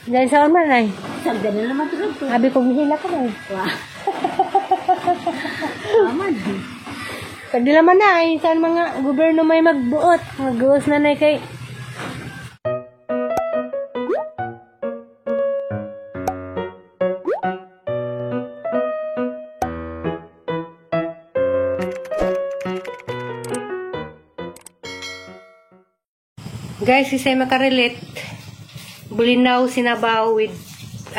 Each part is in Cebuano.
Diyan sa man ay. Sagdan na naman tulog to. Abi ko gihila ka na. Wah. Aman. Kadi naman na ay saan mga gobyerno may magbuot. Magbuos na na kay Guys, isa'y makarelate. Bulinaw sinabaw with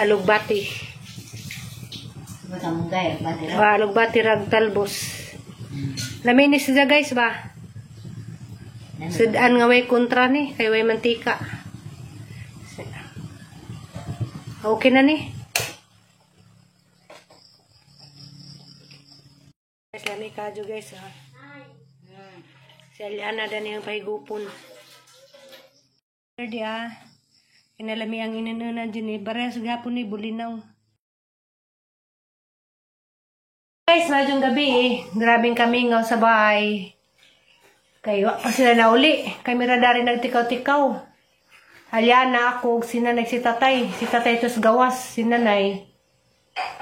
alugbati. Matamugay, batira. Ba, alugbati rag talbos. Laminis siya guys ba? Sudan nga way kontra ni, kay way mantika. Okay na ni. Guys, lami kadyo guys ha. Si Aliana dani ang pahigupon. Di ah. Kinalami ang inanuna dyan eh. Parehas gapon ni bulinaw. Guys, madyong gabi eh. Grabing kamingaw sa bahay. Kay wa pa sila nauli. Kay mira dari nagtikaw-tikaw. Aliana ako, ug si nanay si tatay. Si tatay tos gawas, si nanay.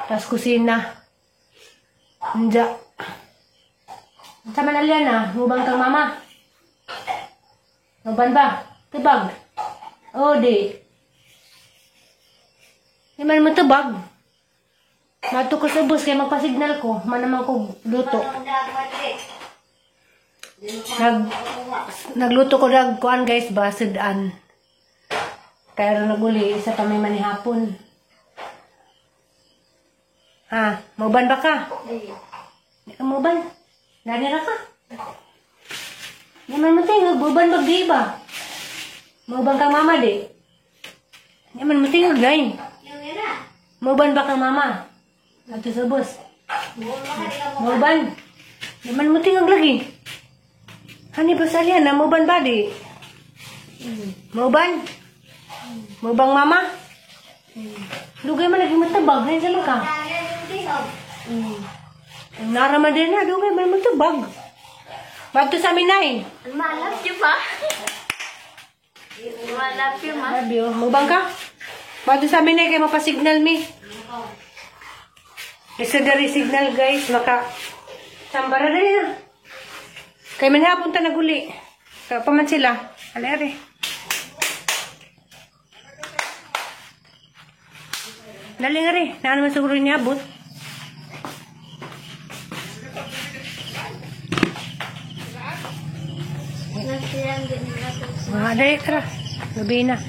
Tas kusina. Anja. Sa man Aliana, mubang kang mama. Muban ba? Tubag. O di. Di man mo tubag. Mato ko sa bus kay magpasignal ko. Man naman ko luto. Nagluto ko dag kuan guys ba sudan. Kaya ron naguli isa pa may manihapon. Ha, mauban ba ka? Di ka mauban. Nani ra ka? Di man mo tingog, mauban ba di ba? Mauban ka mama di? Di man mo tingog gay. Mauban ba ka mama? Ato sa bus. Mauban. Di man mo tingog lagi. Hani ba sa na mauban ba di? Mauban? Maubang mama? Dugay man lagi matabag, hain sa ka. Ang narama din na, dugay man matabag. Bato sa amin nay. Malap yun ba? Malap yun ma. Sabi oh, maubang ka? Bato sa amin nay, kay mapasignal mi. Isa dari signal guys, maka sambara dali na. Kay manhapon ta naguli. Kaya pa man sila. Ali-ari. Dali nga rin. Naan naman siguro niabot. Mga dali, tara. Gabi na.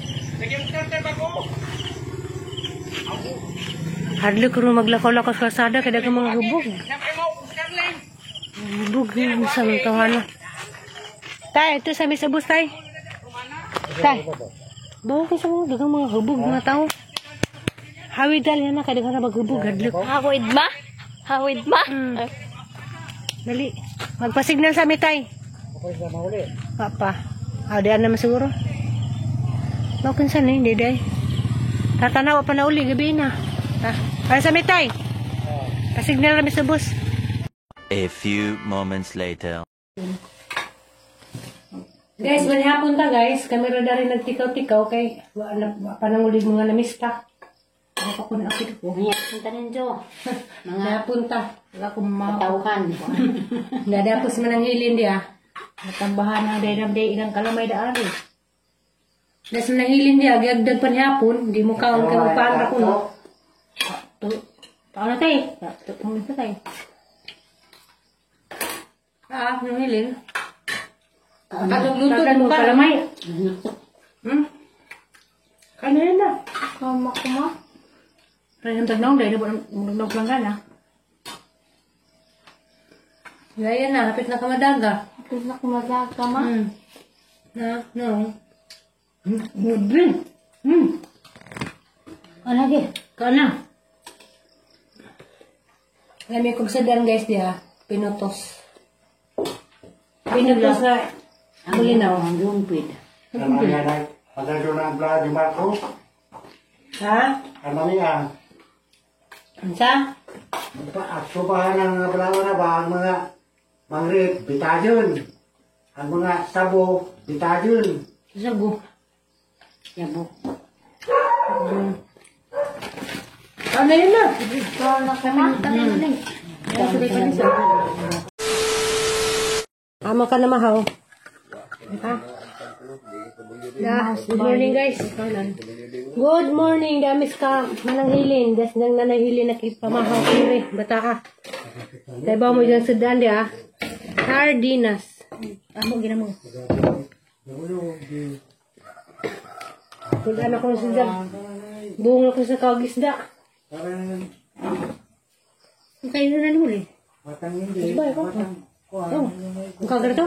Hadlo ko rin maglakaw-lakaw sa kalsada kaya dagang mga hubog. Hubog yung isang tawana. Tay, ito sa may sabos, tay. Tay. Bawa ko sa mga dagang mga hubog, mga tao. Hawid dali na kaya dagang na maghubog. Hadlo. Hawid ma? Hawid ma? Dali. Magpasignal sa amin, tay. Papa. Ah, diyan naman siguro. Bakit saan eh? Hindi, day. Tatanaw pa na uli. Gabi na. Ah, para sa amin, tay. Pasignal kami sa bus. A few moments later. Guys, manihapon ta guys. Kamera na rin nagtikaw-tikaw kay wala pa nang uli mga namista. Ako pa na ako ko. Punta ninyo. Mga napunta. Wala akong matawkan. Nadapos man ang hilin di ah. Natambahan ang day day ilang kalamay daan eh. Das man ang hilin di ah, giagdag pa nihapon, di mo kaon kay magpaan ra kuno. To. Paano tay? To pumunta tay. Ah, nang hilin. Katong luto mo kalamay. Kano na? Kuma kuma. Parang tagnaw dahil na lang gana. Gaya na, hapit na kamadaga. Hapit na kumadaga ma. Na, no. Good. Ano di? Kana. Lami kong sadan guys diha, pinutos. Pinutos na mulinaw. Ang lumpid. Ha? Unsa? Subahan ang mga na ba ang mga mangrip, bitayon. Ang mga sabo, bitayon. Sago. Yabo. Ano yun na? Amo ka na mahaw. Ha? Yeah, good morning, guys. Good morning, damis ka mananghilin. Das nang nananghilin nakipamahaw kiri. Bata ka. Kaya ba mo dyan sudan di ah? Sardinas. Amo ginamo. Kung ano ko sudan. Buong ako sa kagisda. Parang Ang kayo na huli. batang hindi. Ba, ikaw? Batang kuwan. Oh, ang kagarto?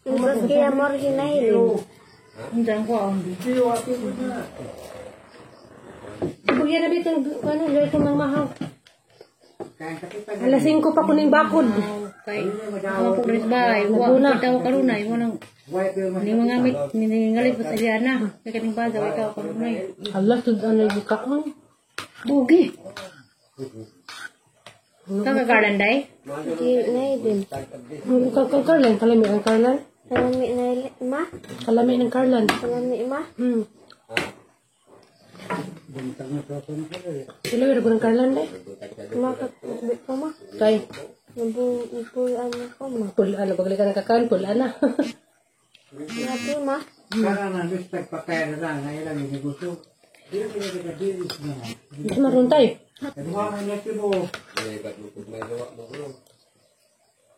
Mas kaya mo rin hinahilin. Ang dyan ko ang. Bugyan na dito, ano, dito itong mahaw. Kaya kapitan. Alas 5 pa kuning bakod. Kay ako po rin ba? Wa Naguna. kita ko karunay mo nang White bill ni mga mit ni pa sa Liana. Kay kaning baza wa ikaw karunay. Ala, sudan na yung kaon. Bugi. Kang garland day? Hindi nahilin. Ang Karlan, kalami ang Karlan. Kalami nahilin. Ma? Kalami ng Karlan. Kalami ma? Sila meron ko ng Karlan eh. Ma, kakabit ko ma. Kay, Nabubuan ko ma. pula na, bagli ka ng kakan, pula na. Nabu ma. Para na listag papel na lang, ilang yung negosyo. Di na pinagkakadiris na. Hindi maroon tayo. Kaya mo na mo.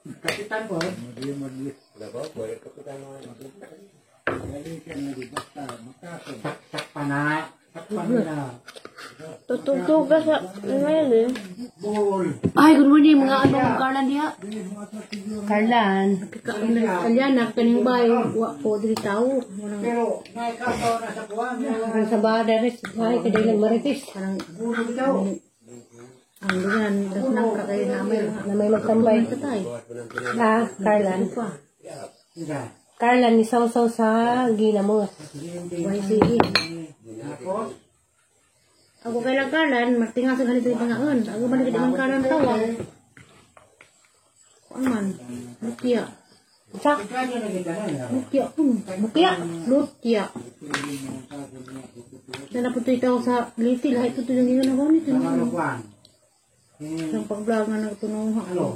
Kapitan ko. Sakpan na. Sakpan na. Tutugtuga sa nahilin. Bull. Ay, good morning mga ano garland diha. Karlan. Aliana kaning bay wa po diri tao. Pero naikasaw na sa kuwan. Ang sa ba, deres, ay, kadilang maritis. Parang Bulo daw. ang dugan das nang kay na may Na may magtambay. tatay. Ah, Karlan. Hindi. Karlan, ni sausaw sa ginamos. YCE. Tapos, Ako kay lang kalan, magtinga sa ganito yung pangaon. Ako man gid man kalan tawag. Kuan man. Lutya. Sa, kanya na kita na. Lutya kun. bukya. Lutya. Sana po ito sa liti, lahat po ito yung ginagawa ko nito. Mga kuwan. Isang pag-vlog nga nagtunuha. Ano?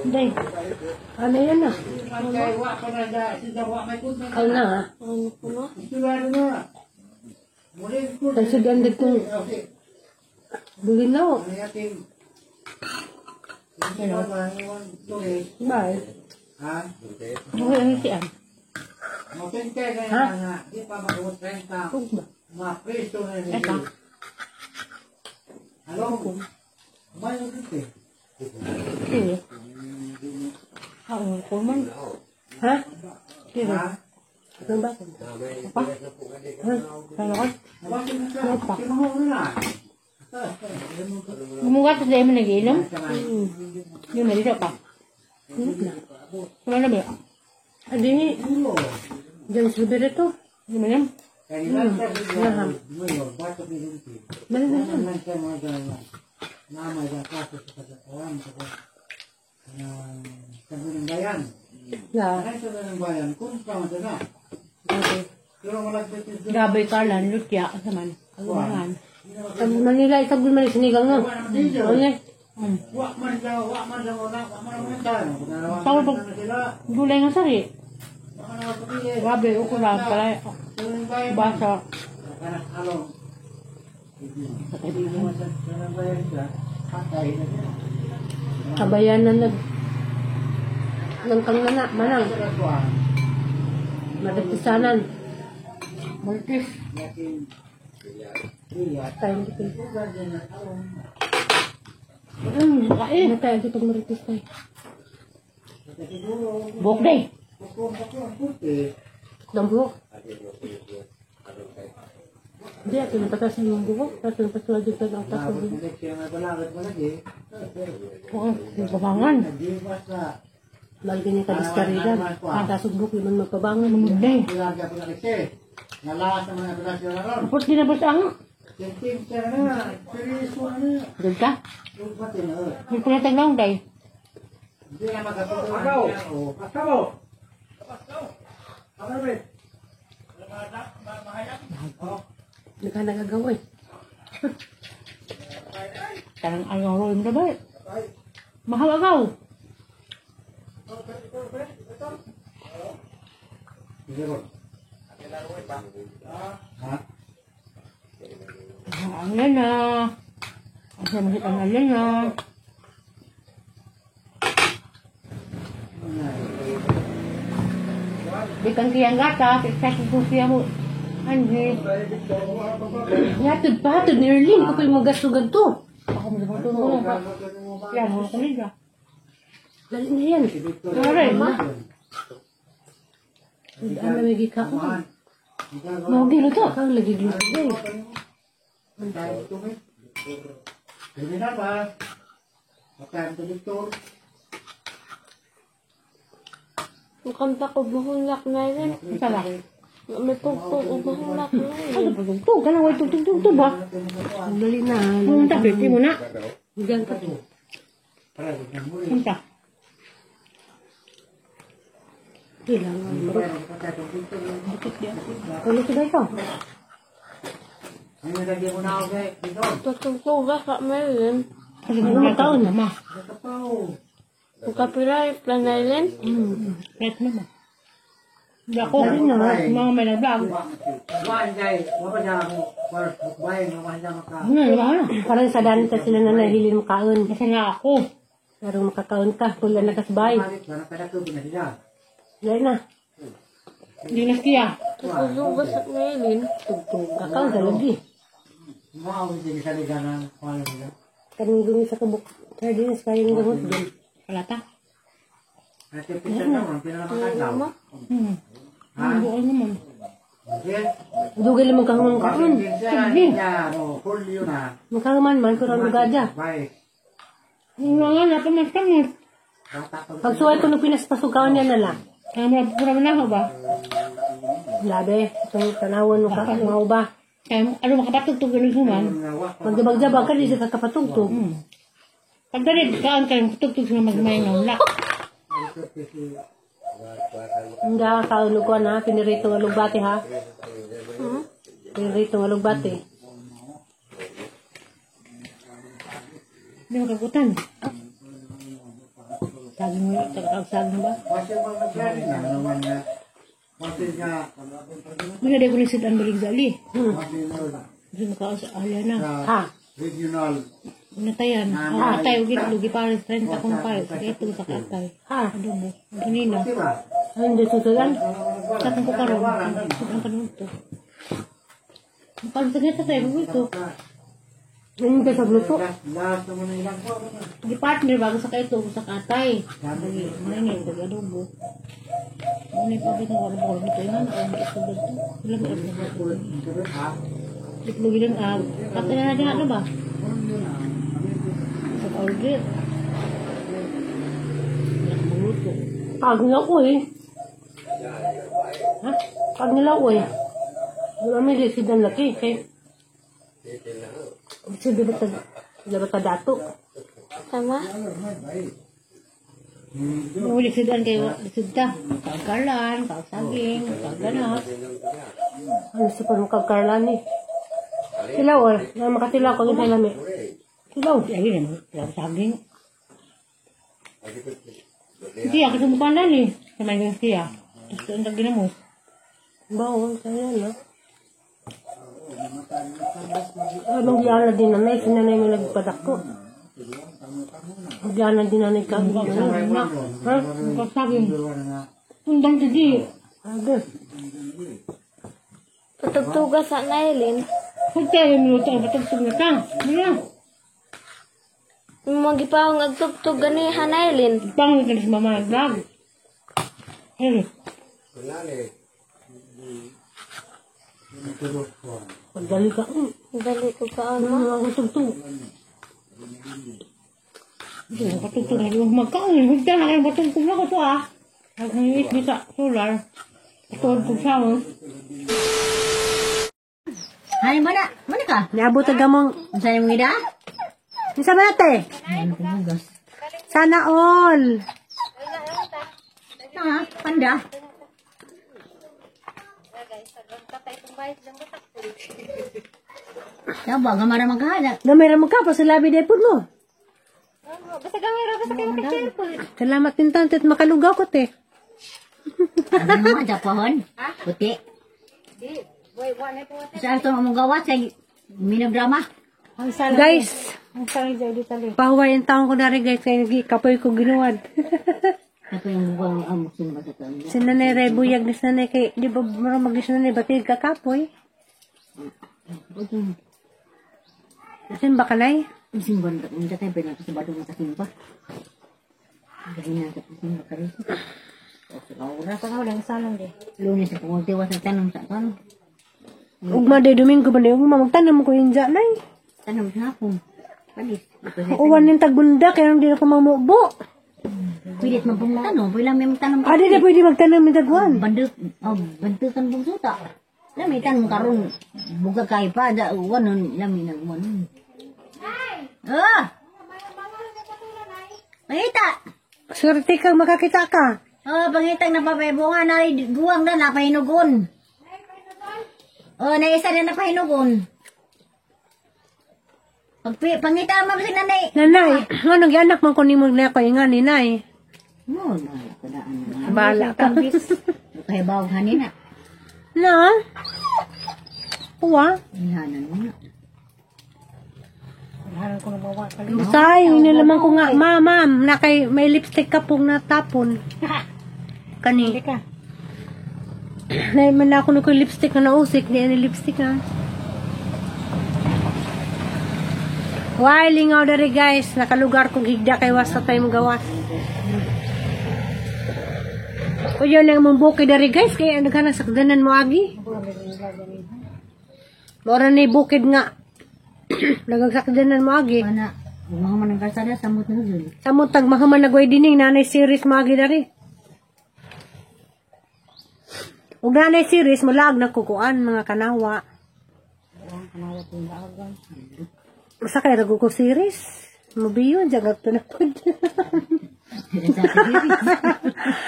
Hindi. Ano yun na? Kay wa ko na da, sila wa may kuno. Kal na ha. Ano ko ma? Sila na. Muli ko. Ang sudan dito. Okay. Bulinaw. Ano yating? Hindi ba iwan tuloy? Bye. Ha? Okay, ang siyan. Motente na Ha? nga, di pa mabuot renta. Kung ba? Mapriso na nila. Eka. Halo? May ulit eh. Sige. Oo, ko man. Ha? Ha? Ano ba? Pa? Ha? Ano ka? Nabasa na siya. Sinuho na. Gumugat sa dahil mo nag-iinom? Yung nalito pa. Wala na ba? Adi, Ulo. diyan sa Roberto. Hindi mo yan? Kaya nila siya ngayon, bato pinunti. Dali na. Ano man siya mga dalawa. Nama sa kaso sa kasatawan sa sa ng bayan. Ya. Ano sa ng bayan? Kung pa man na. Okay. Pero malagpit ito. Gabi kalan, lutya, sa man. Agumangan. Sa Manila, itagol man yung sinigang no? Ano eh? Wa man daw, wa man daw, wa man man daw. Tawag pag gulay nga sari. Wa man daw pili. Gabi, ukura, pala, Sa ng bayan. basa. Kanak along. Hindi mo sa ng bayan siya. Patay na siya. Kabayanan nag ng kang nana, manang. Sa katuan. Maritisanan. Multis. Yakin. Iya. Tayo dito. Kain. Ano tayo dito pag maritis tayo? Buhok day. Ng buhok. Hindi, ato yung patasan yung buhok. Ato yung patasan dito ang taas ng buhok. Oo, babangan. Mahal ganyan ka diskaridan. Ang taas ng buhok, yun man magpabangan. Day. Tapos di na ba ang? Doon ka? May pinatag lang day. Nagkanagagaw eh. Tarang agaw ro yung dabay. Mahal agaw. Ang yan na. Ang samakit ang alin na. Di kang kiyang gatas, excited ko siya mo. Anji. Hatod pa, hatod ni Erlene. Kapag mo gasugad to. Ako mo sa tulong ko. Yan, wala ko nila. Dali na yan. Aray, ma. Ang lamig ka ko. Mau giluto. Kang lagi giluto. Mukhang pa ko buhulak na rin. Isa ba? May tugtog o buhulak na rin. Ano ba tugtog? Kanang way tugtog-tugtog ba? Dali na. Punta, pwede mo na. Diyan ka to. Punta. Kailangan. Ano ba ito? Tutugtog ka meron. Ano mataon na, ma? Copyright plan na rin. Right na, ma. Hindi ako. Mga may nag-vlog. Ano, ba? Parang sa daan ta sila na nahilin mo kaon. Basta nga ako. Pero makakaon ka. Kung nakasbay. Dali na. Hindi na siya. Tutugtog ka meron. Tugtog. Kakaon sa lagi. Kaning gumi sa kabuk. Sardines kayong gamot din. Palata. Ang buo naman. Dugay lang magkahamang kaon. Sige. Magkahaman man, pero ang lugadya. Nga nga, napamas-kamas. Pagsuway ko nung pinaspasukaon niya na lang. Kaya mo, pura mo na ako ba? Labe, itong tanawon mo ka, mau ba? Kaya mo, ano makapatugtog ganun human? Magjabag-jabag ka, di siya kakapatugtog. Pagdalit, kaan kayo, tugtog sila magmay ng lak. Hindi ka kaulog ko na, pinirito ng alugbate ha. Pinirito ng alugbate. Hindi makagutan. Saging mo, tagakag-saging ba? Mga di ko nisid ang balig dali. Hindi makaos alya na. Ha? Natayan. Atay, ugit, lugi pares, 30 kong pares. Ito sa katay. Ha? Adobo. Kanina. Ay, hindi susulan. Sa ko karon. Ang kanun to. Pag sa gata tayo, ito. Hindi sa gluto. Di partner bago sa kaito sa katay. Lagi, mga ni adobo. Ano yung pabit ng adobo nito nga na ang ito ganito. Ilang adobo. Itlog lang ah. Katay na natin ano ba? Sa order. Nakaluto. Pag nila ko eh. Ha? Pag nila ko eh. Marami di sidan laki. Kay. Kasi di ba ta dato? Tama? Uli sidan kayo, sidta. Kagkalan, kagsaging, kagganap. Ano sa panukag karlan eh. Silaw eh. Na makatilaw ko yung lami. Silaw. Ayun, saging. Siya, kasi mukha na eh. Sa may siya. Tapos ang tagin mo. Bawal, kaya na. Anong giyana din nanay? Sinanay mo nagpadako. Giyana din nanay ka. Ha? Saging. Undang tadi. Aga. Tutugtog sa nailin. Huwag tayo minuto. Patugtog na ka. Ano? Magipaong agtugtog gani hanailin. Pangit na si mama nag-vlog. Hey. Pagdali ka. Dali ko kaon mo. Ano ang tugtog? Hindi, patugtog na. Magkaon. Huwag tayo na kayo patugtog na ko to ah. Nag-iis sa solar. Tuod ko sa. Hani mo na? Muna ka? Niabot ang gamong. Ang sa'yo mong ida? Isa ba natin? Sana all. Ah, panda. Tama, gamara maghahanap. Gamay ra man ka pa sa labi dai pud mo. Basta gamay ra basta kayo maka-cheerful. Salamat din tante at makalugaw ko te. Ano mo, japahon? Puti. Di, boy, wa na po. Sa ito mong gawa sa minodrama. Ang salang. Guys, Ang salang jay di tali. pahuway ang taon ko na rin guys kaya kapoy ko ginuwad. Ako yung buwang ang musin ba sa taon? Si nanay Ray buyag ni si nanay kay di ba marang mag si nanay batil ka kapoy. Simba ka nay? Simba na unta tayo pinag sa badong sa simba. Ganyan sa simba ka rin. Sa Sa nga ang salang di. Lunes sa pungultiwa sa tanong sa tanong. Ugma day Domingo ba day ugma magtanom ko yun dyan nay. Tanong sa hapon. Palis. Uwan yung tagunda kaya hindi na ko mamubo. Pilit man pong tanong. Pwede lang may magtanong. Adi na pwede magtanom ng tagwan. Bandut, oh, bantukan pong suta. Lami tanong karon buga kay pa da uwan lami nang uwan. Ah! Pangita! Swerte kang makakita ka. Oh, pangitang napapaibungan na guwang na napahinugon. Oh, naisa na napahinugon. Pag pangita mo sa nanay. Nanay, ano anak man ko nimo na ko ingan ni nay. Mo na kadaan na. Bala ka. Kay bawag hanina. Na? Uwa. Ihanan mo na. Haran ko na mawa pala. Basta inilaman ko nga, ma, ma'am, na kay may lipstick ka pong natapon. Kani. Hindi ka. Nay man ako na ko lipstick na nausik, di ani lipstick na. Why lingaw dari guys, nakalugar kong higda kay wasa tayo gawas. O yun lang mong bukid dari guys, kaya ano ka na sakdanan mo agi. Mora ni bukid nga. Nagagsakdanan mo agi. Ana, mga man ang kalsada samot na dun. Samot tag mahaman nagway dining nanay series maagi dari. Ug nanay series mulaag na kukuan mga kanawa. Sa kay rago ko series. Mubiyon jagat to na pud.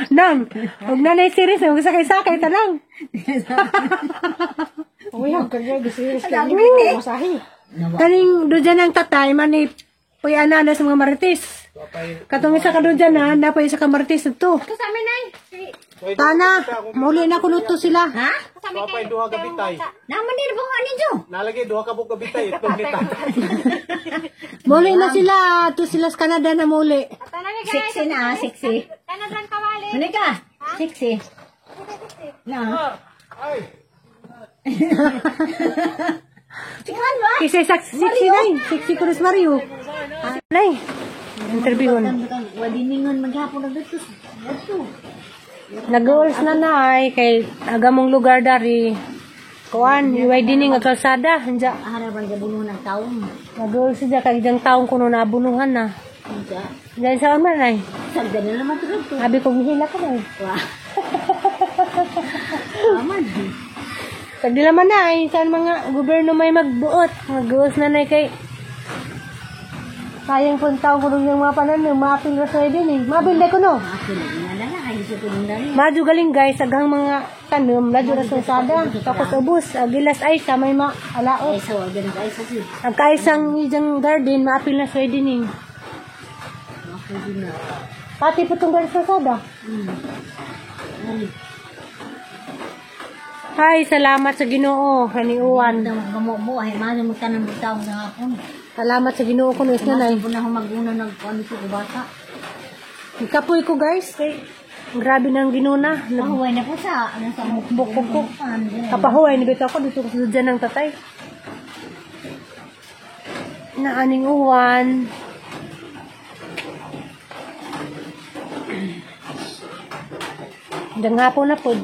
Nang, ug nanay series ug sakay sakay ta lang. Uy, ang kanya gisiris ka. Masahi. Kaning do dyan ang tatay man ni puy ana sa mga marites. Katong isa ka do dyan na, napay isa ka marites dito. Kasama nay. Tana, muli na kuno to sila. Ha? Papay duha ka bitay. Naman din po ani jo. Nalagay duha ka buk ka bitay itlog ni tatay. Muli na sila, to sila sa Canada na muli. Sexy na, sexy. Tanadran kawali. Mali ka. Sexy. Na. Ay, Sikan ba? Kasi sa 69, 60 Cruz Mario. Nay, interviewon. Wadiningon maghapon na dito. Dito. Nag-goals na nay kay agamong lugar dari. Kuan, iway dini nga kalsada, anja. Harapan sa buno ng taon. Nag-goals siya kay diyang taong kuno nabunuhan na. Unsa? Diyan sa man nay. Sagdan na naman tulog to. Abi ko gihila ka nay. Wah. Aman. Tagdila man nay, saan mga gobyerno may magbuot. Nag-goals na nay kay sayang pong taong kuno yung mga pananim, maapil ra sa din eh. Maapil na ko no. Ako lagi na lang ay sa tulong dali. Madyo galing guys, aghang mga tanom, ladyo ra sa sada. Tapos ubos, agilas ay sa may maalaot. Ay sa wag na ay sa si. Ang kaisang ijang garden, maapil na sa din eh. Ako din na. Pati po itong garden sa sada. Hi, salamat sa Ginoo, haniuan. Mo mo ay mano mo tanan mo taon sa hapon. Salamat sa Ginoo kuno is nanay. Ko na maguna nag ano ko bata. Kapoy ko guys, kay grabe nang ginuna. Pahuway na po sa ano sa Bukbuk ko. Kapahuway ni bitaw ko dito ko sa dyan ng tatay. Naaning uwan. Dang hapon na pod.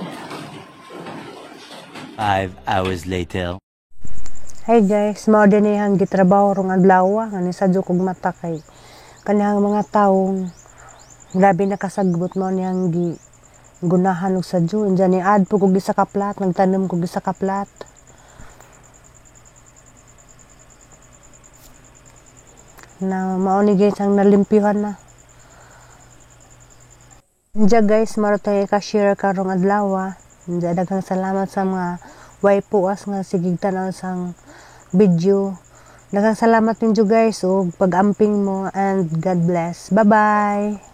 5 hours later. Hey guys, mao din ang gitrabaho rong adlaw ngani sadyo kog mata kay kanang mga taong grabe nakasagbot mao niyang gi gunahan og sadyo. Unja ni add po kog isa ka plat, nagtanom kog isa ka plat. Na mao ni guys ang nalimpyuhan na. Unja guys, maro tayo ka-share karong adlaw. Unja daghang salamat sa mga way puas nga sigig tan-aw sang video. Daghang salamat ninyo, guys, ug pag-amping mo, and God bless. Bye-bye.